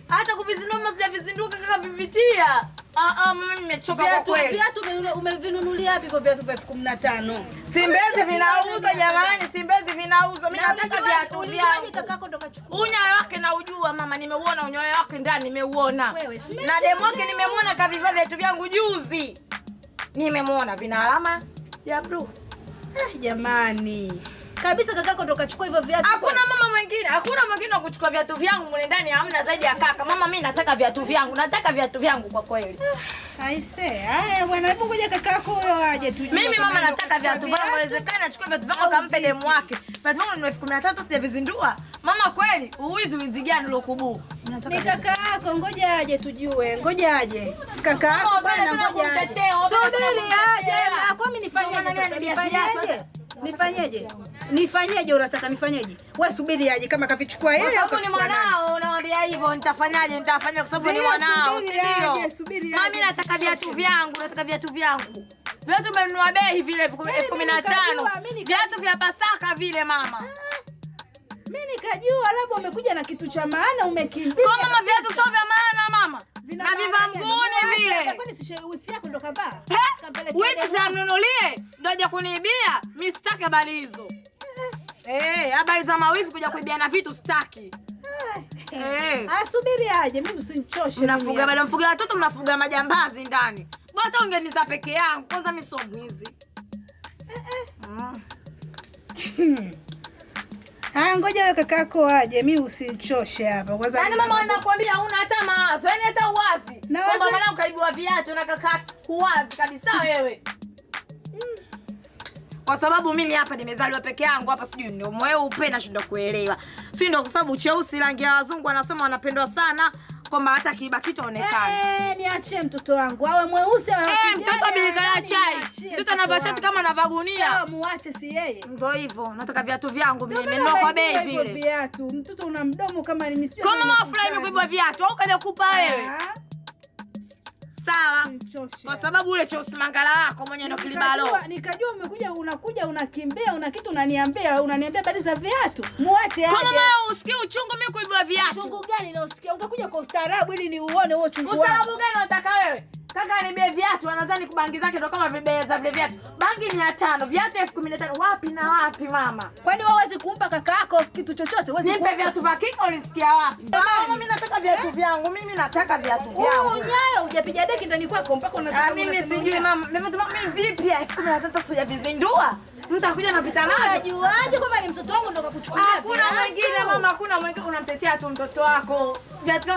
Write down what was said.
Hata kuvizindua mama sijavizindua kaka vivitia. Ah ah, mama nimechoka kwa kweli. Viatu umevinunulia wapi hivyo viatu vya 15,000? Simbezi vinauzwa jamani, simbezi vinauzwa. Mimi nataka viatu vyangu. Kakako ndo kachukua. Unyayo wake na ujua mama, nimeuona unyayo wake ndani nimeuona. Wewe, si Na demu wake nimemuona kavivaa viatu vyangu juzi. Nimemuona vina alama ya blue. Ah, jamani. Kabisa kakako ndo kachukua hivyo viatu. Hakuna mama mwingine, hakuna mwingine wa kuchukua viatu vyangu mle ndani, hamna zaidi ya kaka. Mama, mimi nataka viatu vyangu, nataka viatu vyangu kwa kweli. Aise, haya bwana, hebu ngoja kakako huyo aje tujue. Mimi kama mama ndo nataka kachukua viatu vyangu, inawezekana achukue viatu vyangu akampe demu wake. Viatu vyangu ni 13,000 sijavizindua. Mama kweli, uwizi wizi gani ulokubuu? Ni kaka yako, ngoja aje tujue, ngoja aje. Kaka yako Mama, bwana, sana ngoja aje. kumtetea, wapenda sana Subiri aje, kumtetea. na kwa mimi nifanyeje Ndio maana sasa? mimi ananibia Nifanyeje? Nifanyeje? Nifanyeje unataka nifanyeje? Wewe subiri aje kama kavichukua yeye Kwa au sababu ni kachukua nani? mwanao, unamwambia hivyo, nitafanyaje? Nitafanya kwa sababu ni Ndio, mwanao, si subiri ndio? aje, subiri Mami, aje. nataka viatu vyangu, nataka viatu vyangu. Viatu umenunua bei vile 15,000. Nikajua, mimi nikajua. Viatu vya Pasaka vile mama. Mimi nikajua labda umekuja na kitu cha maana umekimbia. Kwa mama, viatu sio vya maana mama. Vina Na maana vivaa gani? mguuni Mwache, vile. Kwani si wifi yako ndo kavaa? He? Sikampelekea Wifi demu. zamnunulie ndo aje kuniibia? Mimi sitaki habari hizo. Habari za mawifi kuja kuibia na vitu sitaki. Ah, subiri aje, mimi usinichoshe. Mnafuga mimi. bado mfuga watoto, mnafuga majambazi ndani. Bora hata ungeniza peke yangu. Kwanza mimi sio mwizi. Ah, ngoja wewe kakako aje, mimi usinichoshe hapa. Kwanza Yaani mama anakuambia huna hata mawazo, yaani hata uwazi. Na Kwamba mwanangu kaibiwa viatu na kaka huwazi kabisa wewe. Kwa sababu mimi hapa nimezaliwa peke yangu hapa, sijui ndio mweupe nashindwa kuelewa. Si ndio kwa sababu cheusi rangi ya wazungu wanasema wanapendwa sana kwamba hata kiiba kitu aonekane. Niachie mtoto wangu. Awe mweusi awe kijani, Mtoto abilikala yaani chai. niachie Mtoto mtoto anavaa shati wangu. kama anavaa gunia. Sawa, muache si yeye. Ndio hivyo, nataka viatu vyangu mimi Ndio maana nimenunua kwa bei anaibiwa hivyo vile. Viatu. Mtoto una mdomo kama nini sijui. Kwa mama kama wafurahi mkutano. kuibwa viatu au kaja kupa wewe? Ah, Sawa. usinichoshe. Kwa sababu ule cheusi mangala wako mwenye ndo kilibalo. Nikajua umekuja unakuja unakimbia una kitu unaniambia habari za viatu. Muache Kwa aje. mama wewe usikii uchungu mimi kuibwa viatu. Uchungu gani naosikia? Ungekuja kwa ustaarabu ili niuone huo uchungu wako. Ustaarabu gani unataka wewe? Kaka anibie viatu, anadhani kubangi zake ndo kama vibeza vile viatu. Bangi 500, viatu 15,000. Wapi na wapi mama? Kwani wewe huwezi kumpa kakaako kitu chochote? Huwezi Nipe kumpa? viatu vya kike ulisikia wapi? Mama mimi nataka viatu vyangu, mimi nataka viatu Huu vyangu. unyayo hujapiga deki ndani kwako mpaka unataka Ah, mimi unasema sijui unyayo. mama. Mimi mimi vipi 15,000 sijavizindua? Mtu akuja na vita navyo. Unajuaje kwamba ni mtoto wangu ndo kakuchukulia Hakuna viatu? mwingine mama, hakuna mwingine, unamtetea tu mtoto wako. Viatu vyangu